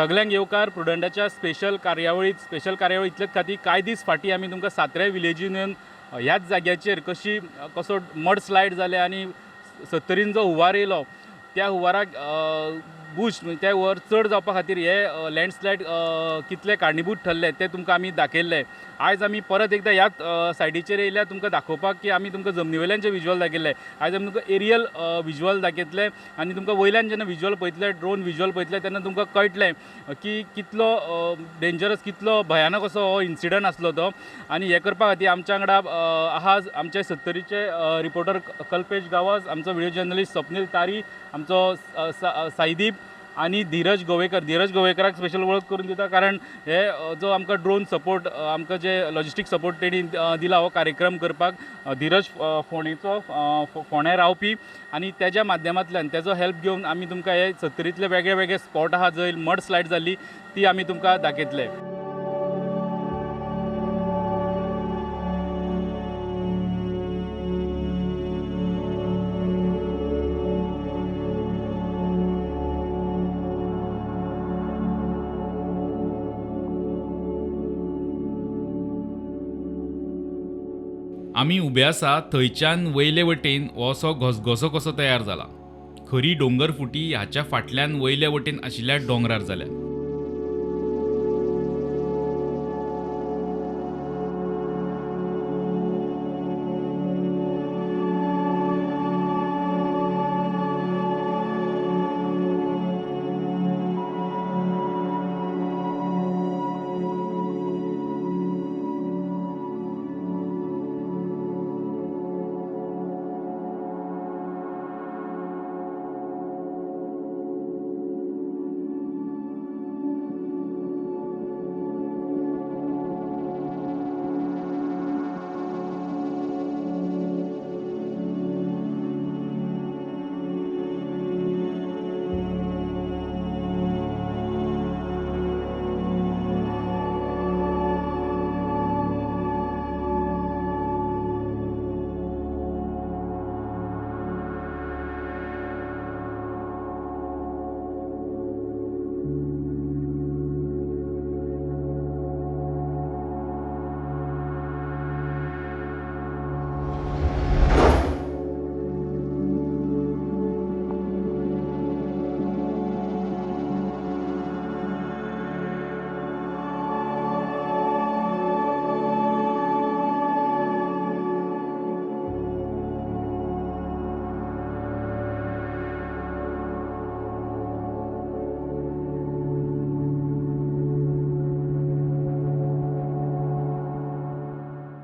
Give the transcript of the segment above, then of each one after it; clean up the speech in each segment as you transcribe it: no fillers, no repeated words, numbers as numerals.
सगल्यांक येवकार प्रुडंटाच्या स्पेशल कार्यावळीत. स्पेशल कार्यावळी इतलेच खातीर कांय दीस फाटीं आमी तुमकां सात्रे विलेजीन येवन ह्याच जाग्याचेर कशी कसो मड स्लायड जाले आनी सत्तरीन जो हुंवार येयलो त्या हुंवाराक बूस्ट म्हणजे त्या हुंवार चड जावपा खातीर हे लँडस्लायड कितले कारणीभूत ठरले ते तुमकां आमी दाखयल्ले. आयज आमी परत एकदां ह्याच सायडीचेर येयल्या तुमकां दाखोवपाक की आमी तुमकां जमनी वयल्यान जे विज्युअल दाखयल्ले आयज आमी तुमकां एरियल विज्युअल दाखयतले आनी तुमकां वयल्यान जेन्ना विज्युअल पळयतले, ड्रोन विज्युअल पळयतले तेन्ना तुमकां कळटलें की कितलो डेंजरस, कितलो भयानक असो हो इन्सिडंट आसलो तो. आनी हें करपा खातीर आमच्या वांगडा आहा आमचे सत्तरीचे रिपोर्टर कल्पेश गांवस, आमचो व्हिडियो जर्नलिस्ट स्वप्नील तारी, आमचो साईदीप आनी धीरज गोवेकर. धीरज गोवेकराक स्पेशल वळख करून दिता कारण हे जो आमकां ड्रोन सपोर्ट, आमकां जे लॉजिस्टीक सपोर्ट तेणी दिला हो कार्यक्रम करपाक. धीरज फोंडेचो, फोंड्या रावपी आनी तेज्या माध्यमांतल्यान तेजो हेल्प घेवन आमी तुमकां हे सत्तरींतले वेगळे वेगळे स्पॉट आहा जंय मड स्लायड जाल्ली ती आमी तुमकां दाखयतले. आमी उबे आसा थंयच्यान वयले वटेन हो असो घसघसो कसो तयार जाला. खरी डोंगर फुटी हाच्या फाटल्यान वयले वटेन आशिल्ल्या दोंगरार जाल्या.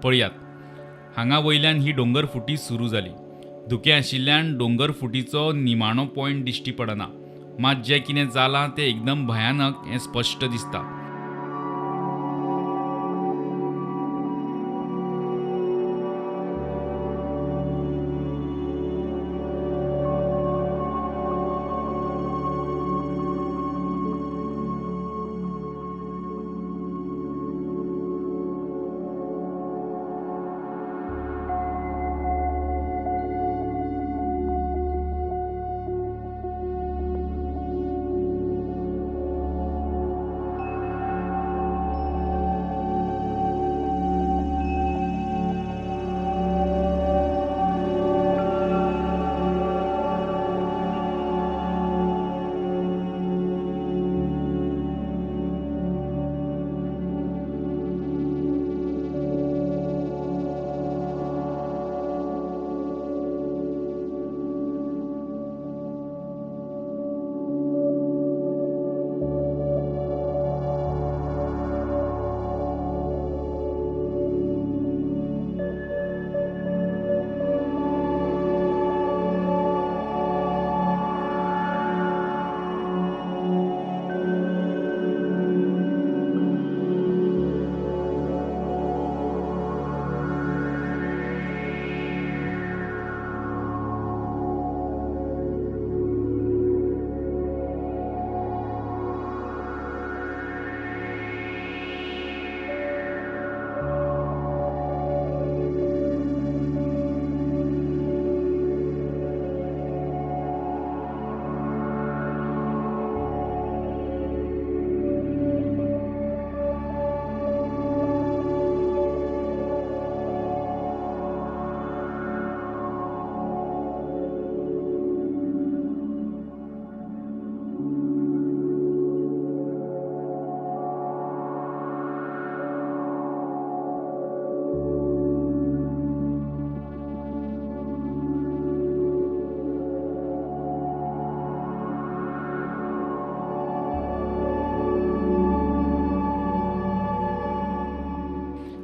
पळयात हांगा वयल्यान ही डोंगर फुटी सुरू जाली. धुकें आशिल्ल्यान डोंगर फुटीचो निमाणो पॉयंट दिश्टी पडना, मात जें कितें जालां तें एकदम भयानक हें स्पश्ट दिसता.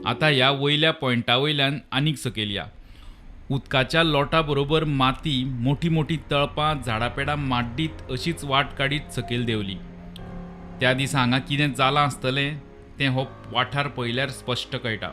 आतां ह्या वयल्या पॉयंटा वयल्यान आनीक सकयल या. उदकाच्या लोटा बरोबर माती, मोठी मोठी तळपां, झाडां पेडां माड्डीत अशीच वाट काडीत सकयल देंवली. त्या दिसा हांगा कितें जालां आसतलें तें हो वाठार पळयल्यार स्पश्ट कळटा.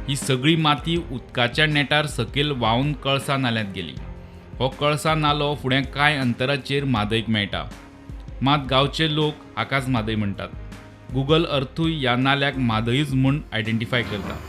ही सगळी माती उदकाच्या नेटार सकयल व्हांवन कळसा नाल्यांत गेली. हो कळसा नालो फुडें कांय अंतराचेर म्हादयक मेळटा. मात गांवचे लोक हाकाच म्हादय म्हणटात. गुगल अर्थूय ह्या नाल्याक म्हादयूच म्हूण आयडेंटिफाय करता.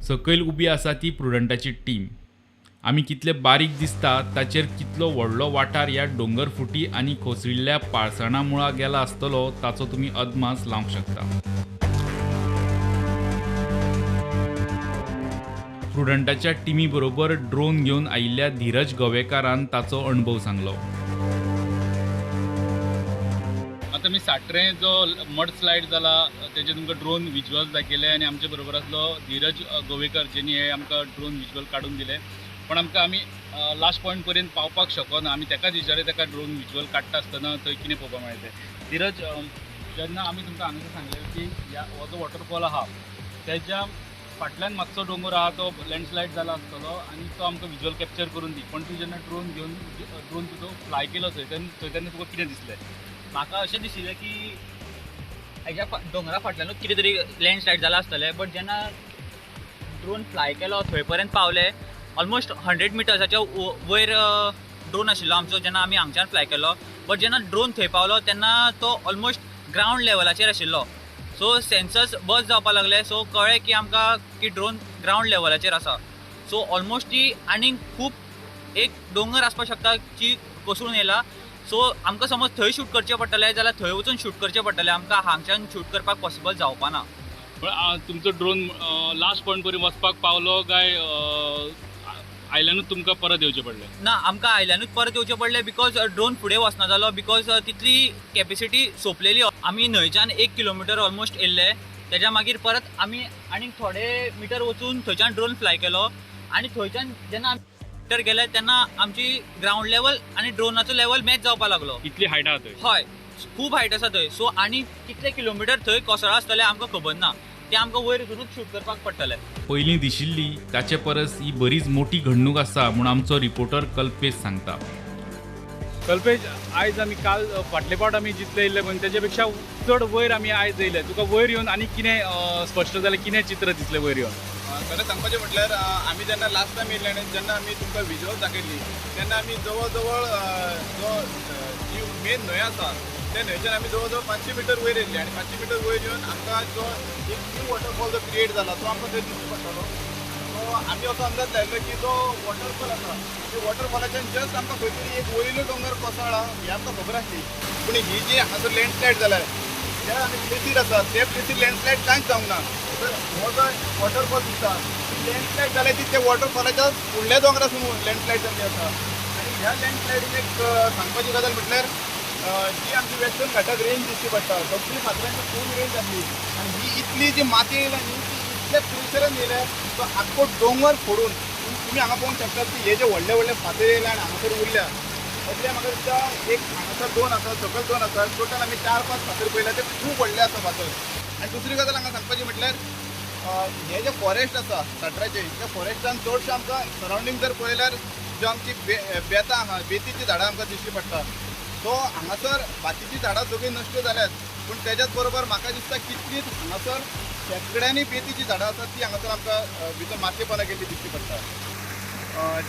सकयल उबी आसा ती प्रुडंटाची टीम. आमी कितले बारीक दिसता ताचेर कितलो व्हडलो वाठार ह्या दोंगर फुटी आनी कोसळिल्ल्या पाळसणा मुळा गेला आसतलो ताचो तुमी अदमास लावंक शकता. प्रुडंटाच्या टिमी बरोबर ड्रोन घेवन आयिल्ल्या धीरज गोवेकारान ताचो अणभव सांगलो. आतां मी साट्रें जो मड स्लायड जाला तेजे तुमकां ड्रोन विज्युअल्स दाखयले आनी आमचे बरोबर आसलो धीरज गोवेकर जेणी हे आमकां ड्रोन विज्युअल काडून दिले. पण आमकां आमी लास्ट पॉयंट पर्यंत पावपाक शकना. आमी तेकाच विचारले तेका ड्रोन विज्युअल काडटा आसतना थंय कितें पळोवपाक मेळ्ळें तें. धीरज, जेन्ना आमी तुमकां हांगासर सांगलें की ह्या हो जो वॉटरफॉल आहा तेज्या फाटल्यान मातसो दोंगर आहा तो लँडस्लायड जाला आसतलो आनी तो आमकां विज्युअल कॅप्चर करून दी. पण तूं जेन्ना ड्रोन घेवन ड्रोन तुजो फ्लाय केलो थंय तेन्ना थंय तेन्ना तुका कितें दिसलें? म्हाका अशें दिशिल्लें की हेज्या दोंगरा फाटल्यानूच कितें तरी लँडस्लायड जाला आसतलें. बट जेन्ना ड्रोन फ्लाय केलो थंय पर्यंत पावले, ऑलमोस्ट 100 मिटर्साच्या वयर ड्रोन आशिल्लो आमचो जेन्ना आमी हांगच्यान फ्लाय केलो. बट जेन्ना ड्रोन थंय पावलो तेन्ना तो ऑलमोस्ट ग्रावंड लेवलाचेर आशिल्लो. सो सेन्सर्स बस जावपाक लागले. सो कळ्ळें की आमकां की ड्रोन ग्रावंड लेवलाचेर आसा. सो ऑलमोस्ट ती आनीक खूब एक दोंगर आसपाक शकता जी कोसळून येयला. सो आमकां समज थंय शूट करचें पडटलें जाल्यार थंय वचून शूट करचें पडटलें. आमकां हांगच्यान शूट करपाक पॉसिबल जावपा ना. पण तुमचो ड्रोन लास्ट पॉयंट पर्यंत वचपाक पावलो काय आयल्यानूच तुमकां परत येवचें पडलें? ना, आमकां आयल्यानूच परत येवचें पडलें because drone फुडें वचना जालो because तितली कॅपेसिटी सोंपलेली. आमी न्हंयच्यान 1 किलोमिटर ऑलमोस्ट येयल्ले. तेज्या मागीर परत आमी आनीक थोडे मिटर वचून थंयच्यान ड्रोन फ्लाय केलो आनी थंयच्यान जेन्ना आमी मिटर गेले तेन्ना आमची ग्रावंड लेवल आनी ड्रोनाचो लेवल मॅच जावपाक लागलो. इतली हायट आहा थंय? हय, खूब हायट आसा थंय. सो आनी कितले किलोमिटर थंय कोसळा आसतलें आमकां खबर ना. ते आमकां वयर वचूनच शूट करपाक पडटलें. पयलीं दिशिल्ली ताचे परस ही बरीच मोठी घडणूक आसा म्हूण आमचो रिपोर्टर कल्पेश सांगता. कल्पेश, आयज आमी काल फाटले फावट आमी जितले येयल्ले पळय तेजे पेक्षा चड वयर आमी आयज येयले. तुका वयर येवन आनी कितें स्पश्ट जालें, कितें चित्र दिसलें वयर येवन? खरें सांगपाचें म्हटल्यार आमी जेन्ना लास्ट टायम येयल्ले आनी जेन्ना आमी तुमकां विजुअल दाखयल्ली तेन्ना आमी जवळ जवळ जो जी मेन न्हंय आसा त्या न्हंयच्यान आमी जवळ जवळ 500 मिटर वयर येयल्ले आनी 500 मिटर वयर येवन आमकां जो एक न्यू वॉटरफॉल जो क्रिएट जाला तो आमकां थंय दिश्टी पडटालो. सो आमी असो अंदाज लायलो की जो वॉटरफॉल आसा ते वॉटरफॉलाच्यान जस्ट आमकां खंय तरी एक वयलो दोंगर कोसळ्ळा हें आमकां खबर आसली. पूण ही जी हांगासर लँडस्लायड जाल्या ज्या आमी प्लेसीर आसा त्या प्लेसीर लँडस्लायड कांयच जावंक ना. तर हो जो वॉटरफॉल दिसता ती लँडस्लायड जाल्या ती त्या वॉटरफॉलाच्या फुडल्या दोंगरासून लँडस्लायड जाल्ली आसा. आनी ह्या लँडस्लायडीन एक सांगपाची गजाल म्हटल्यार जी आमची वेस्टर्न घाटाक रेंज दिश्टी पडटा सगळी फातरांची फूल रेंज आसली आनी ही इतली जी माती येयल्या न्ही ती इतल्या प्रेशरान येयल्या तो आख्खो दोंगर फोडून तुमी हांगा पळोवंक शकतात की हे जे व्हडले व्हडले फातर येयले आनी हांगासर उरल्या. असले म्हाका दिसता एक हांगासर 2 आसा, सकयल 2 आसा, टोटल आमी 4-5 फातर पळयल्या ते खूब व्हडले आसा फातर. आनी दुसरी गजाल हांगा सांगपाची म्हटल्यार हे जे फॉरेस्ट आसा साट्राचे त्या फॉरेस्टान चडशें आमकां सरावंडींग जर पळयल्यार ज्यो आमची बेतां आहा बेतीचीं झाडां आमकां दिश्टी पडटा. सो हांगासर बाकीचीं झाडां सगळीं नश्ट जाल्यात पूण तेज्याच बरोबर म्हाका दिसता कितलींच हांगासर शेंकड्यांनी बेतीचीं झाडां आसात ती हांगासर आमकां भितर मातयेपणा केल्ली दिश्टी पडटा.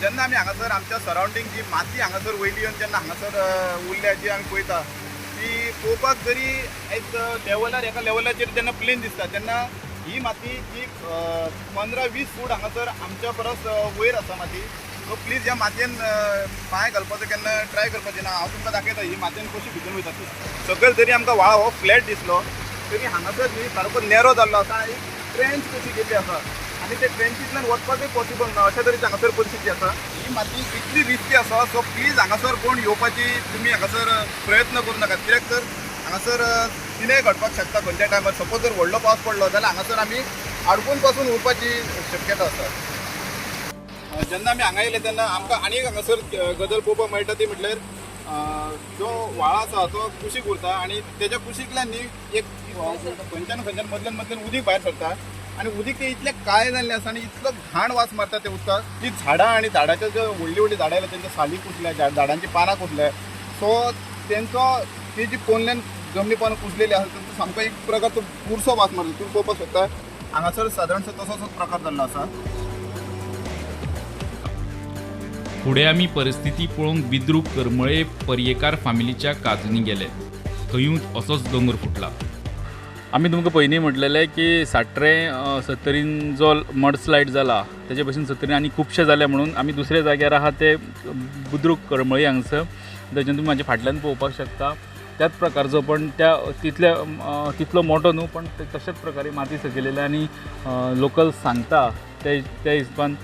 जेन्ना आमी हांगासर आमच्या सरावंडींग जी माती हांगासर वयली येवन जेन्ना हांगासर उरल्या जी आमी पळयता ती पळोवपाक जरी एक लेवलार एका लेवलाचेर जेन्ना प्लेन दिसता तेन्ना ही माती जी 15-20 फूट हांगासर आमच्या परस वयर आसा माती. सो प्लीज ह्या मातयेन पांय घालपाचो केन्ना ट्राय करपाचें ना. हांव तुमकां दाखयता ही मातयेन कशी भितर वयता ती. सकयल जरी आमकां व्हाळ हो फ्लॅट दिसलो तरी हांगासर न्ही सारको नॅरो जाल्लो आसा आनी एक ट्रेंच कशी गेल्ली आसा आनी ते ट्रेंचींतल्यान वचपाकूय पॉसिबल ना अशा तरेची हांगासर परिस्थिती आसा. ही माती इतली रिस्की आसा सो प्लीज हांगासर कोण येवपाची तुमी हांगासर प्रयत्न करूं नाकात कित्याक तर हांगासर कितेंय घडपाक शकता खंयच्या टायमार. सपोज जर व्हडलो पावस पडलो जाल्यार हांगासर आमी आडकून पासून उरपाची शक्यता आसा. जेन्ना आमी हांगा येयले तेन्ना आमकां आनी एक हांगासर गजाल पळोवपाक मेळटा ती म्हटल्यार जो व्हाळ आसा तो कुशीक उरता आनी तेज्या कुशीकल्यान न्ही एक खंयच्यान खंयच्यान मदल्यान मदल्यान उदीक भायर सरता आनी उदीक तें इतलें काळें जाल्लें आसा आनी इतलो घाण वास मारता ते उदकाक. ती झाडां आनी झाडाच्या ज्यो व्हडलीं व्हडलीं झाडां आयल्या तेंच्या साली कुसल्या, झाडांची पानां कुसल्या. सो तेंचो ती जी पोनल्यान जमनी पानां कुसलेली आसा तेंचो सामको एक प्रकारचो बुरसो वास मारता. तुमी पळोवपाक शकता हांगासर सादारणसो तसोच प्रकार जाल्लो आसा. फुडें आमी परिस्थिती पळोवंक बिद्रूक करमळे पर्येकार फामिलीच्या काजूनी गेले. थंयूच असोच दोंगर फुटला. आमी तुमकां पयलीं म्हटलेलें की साट्रें सत्तरीन जो मडस्लायड जाला तेजे भशेन सत्तरीन आनी खुबशे जाले म्हणून आमी दुसऱ्या जाग्यार आहा ते बुद्रूक करमळी हांगसर. तेच्यान तुमी म्हाज्या फाटल्यान पळोवपाक शकता त्याच प्रकारचो पण त्या तितल्या तितलो मोठो न्हू पण तशेंच प्रकारे माती सकयलेली आनी लोकल सांगता ते त्या हिसपान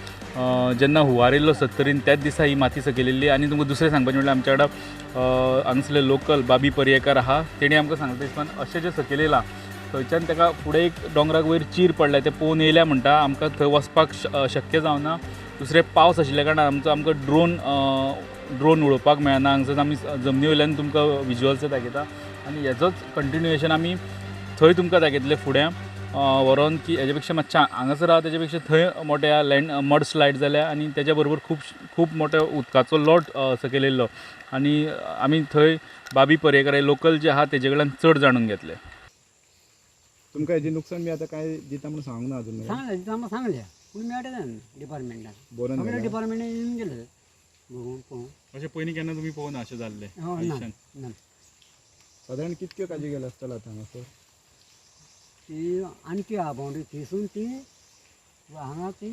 जेन्ना हुंवार येयल्लो सत्तरीन त्याच दिसा ही माती सकयलेली. आनी तुमकां दुसरें सांगपाचें म्हणल्यार आमच्या कडेन हांगसरले लोकल बाबी पर्येकार आहा तेणी आमकां सांगता हिसपान अशें जें सकयल येयलां थंयच्यान ताका फुडें एक दोंगराक वयर चीर पडल्या तें पळोवन येयल्या म्हणटा. आमकां थंय वचपाक शक्य जावना. दुसरें पावस आशिल्ल्या कारणान आमचो आमकां ड्रोन उडोवपाक मेळना. हांगसर आमी जमनी वयल्यान तुमकां विजुअल्स दाखयता आनी हेजोच कंटिन्युएशन आमी थंय तुमकां दाखयतले फुडें व्हरोन की हेजे पेक्षा मातशें हांगासर आहा तेजे पेक्षा थंय मोट्या लँड मड स्लायड जाल्या आनी तेज्या बरोबर खूब खूब मोठो उदकाचो लोट सकयल येयल्लो आनी आमी थंय बाबी पर्येकार लोकल जे आहा तेजे कडल्यान चड जाणून घेतले. तुमकां हेजें नुकसान बी आतां कांय दिता म्हणून सांगूंक ना अजून? सांगलें आमकां सांगलें पूण मेळटा डिपार्टमेंटान सगळ्या डिपार्टमेंटान येवन गेले बघून पळोवन. अशें पयलीं केन्ना तुमी पळोवना अशें जाल्लें? ना. सादारण कितक्यो काजी गेले आसतले आतां हांगासर? ती आणखी आहा बाउंड्री थंयसून ती हांगा ती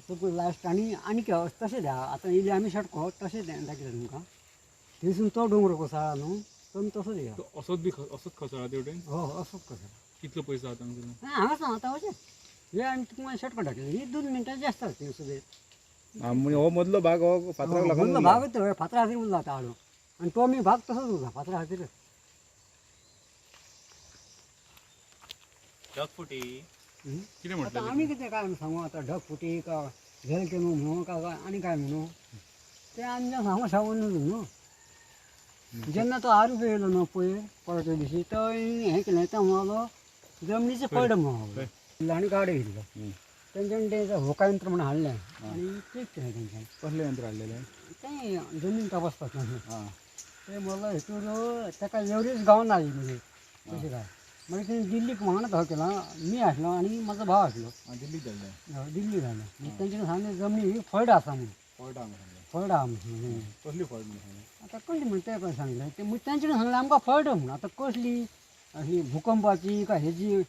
सगळी लास्ट आनी आणखी तशें आहा. आतां इल्ली आमी शॉर्टकट तशें दाखयता तुमकां. थंयसून तो दोंगर कोसळ्ळा न्हू तो तसोच येया. असोच बी असोच कोसळ्ळा ते वटेन? हो असोच कोसळ्ळा. कितलो पयसो आतां हांगासर? हांगा आतां अशें हे आमी तुमकां शॉर्टकट दाखयलें ही 2 मिनटां जास्त आसा थंय सुद्दां. म्हणजे हो मदलो भाग हो फातराक लागून मदलो भाग तो फातरा खातीर उरला आतां हाडून आनी तो मी भाग तसोच उरला फातरा खातीर. ढगफुटी कितें म्हणटा आमी कितें काय सांगू आतां ढगफुटी का झेल केलो म्हणू का आनी काय म्हणू तें आमी सांगू सांगू न्हू. जेन्ना तो आरोप येयलो न्हू पयर परवाच्या दिशी तो हें केलें तो म्हणलो जमनीचें पड म्हणलो आनी गाडी घेतलो तेंच्यानी तें होका यंत्र म्हणून हाडलें आनी चेक केलें तेंच्यानी. कसलें यंत्र हाडलेलें? तें जमीन तपासपाक तें म्हणलो हितूर ताका एवरेज गावना म्हणजे तशें काय मागीर तेणी दिल्लीक वांगडा धो केला, मी आसलो आनी म्हाजो भाव आसलो. दिल्लीक धाडलें? दिल्ली धाडलें. तेंच्यांनी सांगलें जमनी ही फळड आसा म्हणून. फॉल्ट आहा म्हणून सांगलें. फळड आहा म्हणून. कसली फॉल्ट म्हणून सांगलें? आतां कसली म्हण तें कशें सांगलें तें, तेंच्यांनी सांगलें आमकां फळड म्हणून. आतां कसली अशी भुकंपाची काय हेजी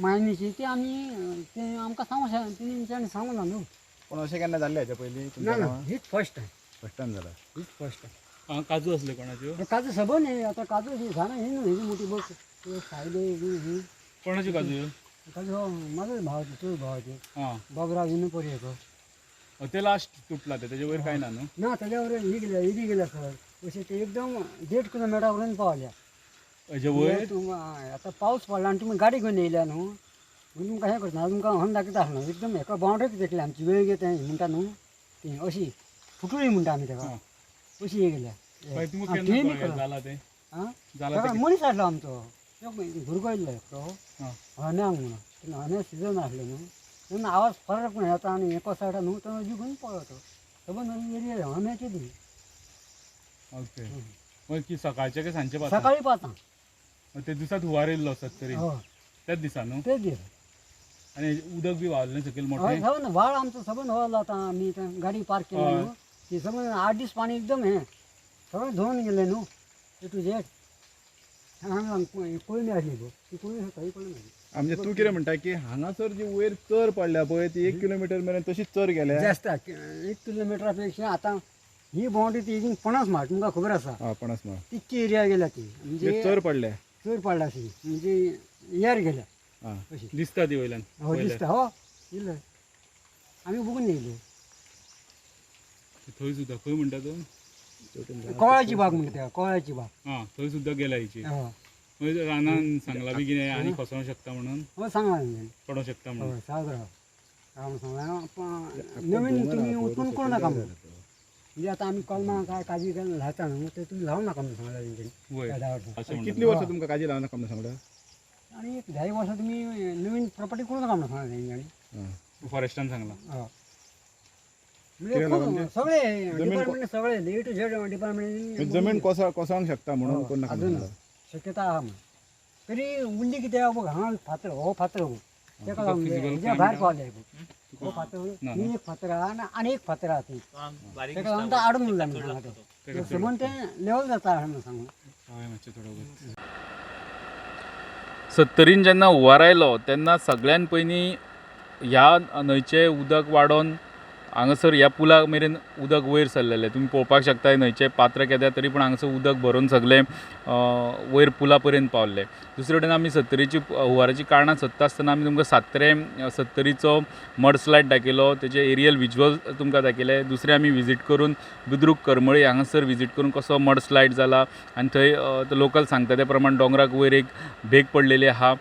मायनीची ती आमी तें आमकां सांगू तेंच्यांनी सांगू ना न्हू. पूण अशें केन्ना जाल्लें हेच्या पयलीं? ना ना, हीच फर्स्ट टायम. फर्स्ट टायम जाला. हीच फर्स्ट टायम. काजू असले कोणाच्यो? काजू सबन हे आतां काजू ही झाडां ही न्हू, हेजी मोठी बघ सायले ही. कोणाच्यो काजू? काजू म्हाजो भावाची, चड भावाची. आं, बाबराव विनू पर्येकर. ते लास्ट तुटला ते, तेजे वयर कांय ना न्हू? ना, तेज्या वयर ही गेल्या, इदी गेल्या सर अशें ते एकदम 1.5 किलोमिटरा वयर पावल्या. हेजे वयर? आतां पावस पडला आनी तुमी गाडी घेवन येयल्या न्हू, म्हणून तुमकां हें करतना तुमकां हॉर्न दाखयता आसलो. एकदम हेका बावंड्रीक देखल्या आमची वेळ तें म्हणटा न्हू ती अशी फुटुळी म्हणटा आमी तेका, अशी हे गेल्या. तुमकां केन्ना जाला तें? आं, मनीस आसलो आमचो भुरगो येयल्लो एकटो हन्यांक म्हणून, हन्या सिजन आसलें न्हू तेन्ना आवाज फरक म्हणून येता आनी हें कसो येता न्हू तो जिखून पळयता सबंद एरिया हन्याची ती. ओके, मागीर सकाळचें काय सांजचें? 5. सकाळी 5. ते दिसात हुंवार येयल्लो सत्तरी त्याच दिसा न्हू? तेच दीस. आनी उदक बी व्हांवलें सकयल मोठें? सबंद व्हाळ आमचो सबंद व्हांवलो. आतां आमी गाडी पार्क केली न्हू ती सबंद 8 दीस पाणी एकदम हें सगळें धुवन गेलें न्हू ए टू झेड. हांगा कोयणी आसली गो ती कोयणी थंय पडली. म्हणजे तूं कितें म्हणटा की हांगासर जी वयर चर पडल्या पळय ती 1 किलोमिटर मेरेन तशीच चर गेल्या? जास्त 1 किलोमिटरा पेक्षा आतां ही बाउंड्री ती 50 माळ तुमकां खबर आसा. 50 माळ तितकी एरिया गेल्या ती, म्हणजे चर पडल्या, चर पडल्या अशी म्हणजे एयर गेल्या अशी दिसता ती वयल्यान? हो दिसता, हो इल्ले आमी बघून येयले. थंय सुद्दां खंय म्हणटा तूं? कवळाची बाग म्हणटा तेका, कवळाची बाग. आं, थंय सुद्दां गेल्या हेची. रानान सांगला बी कितें आनी कोसळोंक शकता म्हणून? हो सांगला, पडोंक शकता म्हणून. हय सावध राव सांगला. नवीन तुमी उत्पन्न करूं नाका म्हणून, म्हणजे आतां आमी कलमां काय काजी काय लायता न्हू ते तुमी लावूं नाका म्हणून सांगला तेंच्यांनी. कितलीं वर्सां तुमकां काजी लावं नाका म्हणून सांगला? आनी एक 10 वर्सां तुमी नवीन प्रॉपर्टी करूं नाका म्हणून सांगला तेंच्यांनी. फॉरेस्टान सांगला? हय, म्हणजे सगळे डिपार्टमेंट, सगळे ए टू झेड डिपार्टमेंट. जमीन कोसळोंक शकता म्हणून करूं नाका अजून शक्यता आहा म्हणून. तरी उरली कितें बघ हांगा फातर, हो फातर हो तेका लागून हेज्या भायर पावले हो फातर, ही एक फातर आहा आनी एक फातर आहा ती, तेका लागून तो आडून उरला म्हणून सांगला. तें सबंद तें लेवल जाता म्हणून सांगला. सत्तरीन जेन्ना हुंवार आयलो तेन्ना सगळ्यान पयलीं ह्या न्हंयचें उदक वाडोवन हांगासर ह्या पुला मेरेन उदक वयर सरलेलें. तुमी पळोवपाक शकता न्हंयचें पात्र केद्या तरी पूण हांगासर उदक भरून सगळें वयर पुला पर्यंत पावल्लें. दुसरे वटेन आमी सत्तरीची हुंवाराची कारणां सोदता आसतना आमी तुमकां सात्रे सत्तरीचो मडस्लायड दाखयलो, तेजे एरियल विज्युअल तुमकां दाखयले. दुसरें आमी विजीट करून बुद्रुक करमळी हांगासर विजीट करून कसो मडस्लायड जाला आनी थंय लोकल सांगता त्या प्रमाण दोंगराक वयर एक भेग पडलेली आहा,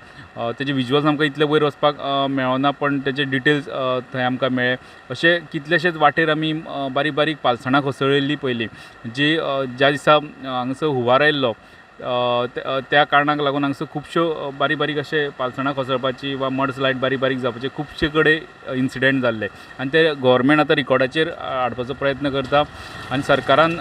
तेजे विज्युअल्स आमकां इतले वयर वचपाक मेळना पण तेजे डिटेल्स थंय आमकां मेळ्ळे. अशे कितलेशेच वाटेर आमी बारीक बारीक पालसणां कोसळिल्लीं पळयलीं, जी ज्या दिसा हांगासर हुंवार आयिल्लो त्या कारणाक लागून हांगासर खुबश्यो बारीक बारीक अशे पालसणां कोसळपाची वा मडस्लायड बारीक बारीक जावपाचे खुबशे कडेन इन्सिडंट जाल्ले आनी ते गव्हर्मेंट आतां रिकॉर्डाचेर हाडपाचो प्रयत्न करता आनी सरकारान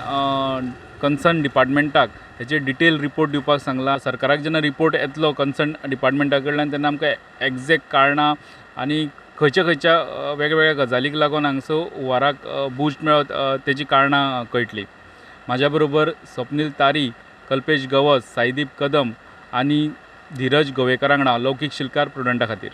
कन्सर्न डिपार्टमेंटाक हेचे डिटेल रिपोर्ट दिवपाक सांगला. सरकाराक जेन्ना रिपोर्ट येतलो कन्सर्न डिपार्टमेंटा कडल्यान तेन्ना आमकां एग्जॅक्ट कारणां आनी खंयच्या खंयच्या वेगवेगळ्या गजालीक लागून हांगसर हुंवाराक बूस्ट मेळत तेजी कारणां कळटलीं. म्हाज्या बरोबर स्वप्नील तारी, कल्पेश गवस, साईदीप कदम आनी धीरज गोवेकर वांगडा लौकीक शिलकार प्रुडंटा खातीर.